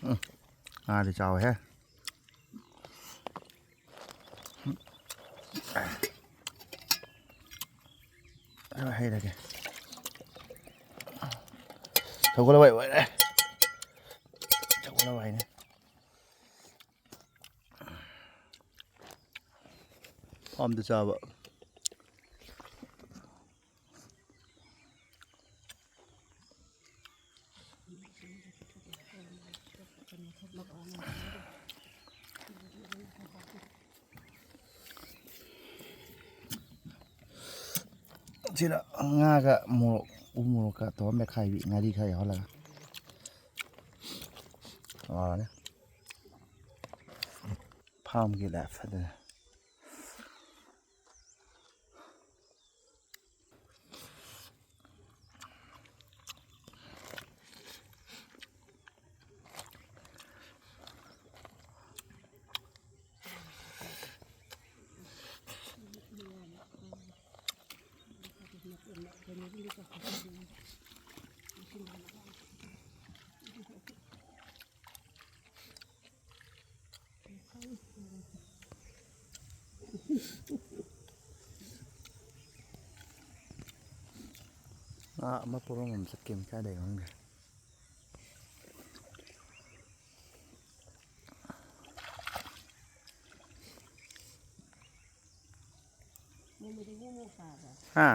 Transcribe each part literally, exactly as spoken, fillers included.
ꯎꯝ, ꯉꯥꯗꯤ ꯆꯥꯎꯋꯦꯍꯦ꯫ ꯑꯗꯨ ꯍꯩꯔꯒꯦ꯫ ꯁꯒꯣꯜ ꯍꯋꯥꯏ ꯑꯣꯏꯔꯦ꯫ ꯁꯒꯣꯜ ꯍꯋꯥꯏꯅꯦ꯫ ꯐꯥꯝꯗ ꯆꯥꯕ꯫ ꯁꯤꯗ ꯉꯥꯒ ꯃꯣꯔꯣꯛ, ꯎ ꯃꯣꯔꯣꯛꯀ ꯇꯧꯔ ꯃꯦꯠꯈꯥꯏꯕꯤ, ꯉꯥꯔꯤ ꯈꯔ ꯌꯥꯎꯍꯜꯂꯒ꯫ ꯍꯥꯎꯔꯅꯤ꯫ ꯐꯥꯝꯒꯤ ꯂꯥꯏꯐ ꯑꯗꯨꯅꯤ꯫ ꯑꯥ, ꯑꯃ ꯄꯣꯔꯣꯝ ꯑꯃ ꯆꯠꯀꯦ, ꯀꯥꯏꯗꯩ ꯈꯪꯗꯦ꯫ ꯃꯣꯃꯣꯗꯨꯕꯨ ꯃꯣꯔꯣꯛ ꯆꯥꯕ꯭ꯔꯥ? ꯍꯥ?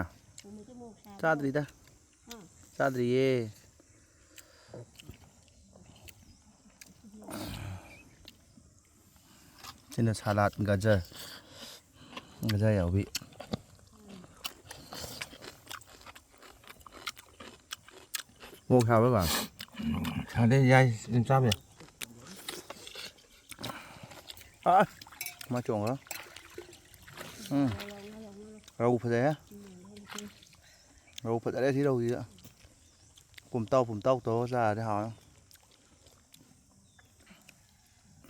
ꯃꯣꯃꯣꯗꯨ ꯃꯣꯔꯣꯛ ꯆꯥꯕ꯭ꯔꯥ? ꯆꯥꯗ꯭ꯔꯤꯗ꯫ ꯍꯥ? ꯆꯥꯗ꯭ꯔꯤꯌꯦ꯫ ꯁꯤꯅ ꯁꯂꯥꯗ, ꯒꯖꯔ꯫ ꯒꯖꯔ ꯌꯥꯎꯕꯤ꯫ ꯃꯣꯔꯣꯛ ꯁꯥꯕ꯭ꯔꯥ, ꯕꯥ? ꯁꯥꯗꯦ, ꯌꯥꯏ, ꯑꯗꯨꯝ ꯆꯥꯕ ꯌꯥꯏ꯫ ꯑꯥ! ꯃꯥ ꯆꯣꯡꯈ꯭ꯔꯦ꯫ ꯎꯝ꯫ ꯔꯧ ꯐꯖꯩꯍꯦ꯫ ꯔꯧ ꯐꯖꯔꯦ ꯁꯤ ꯔꯧꯁꯤꯗ꯫ ꯄꯨꯝꯇꯥꯎ ꯄꯨꯝꯇꯥꯎ ꯇꯧꯔꯒ ꯆꯥꯔꯗꯤ ꯍꯥꯎꯔꯅꯤ꯫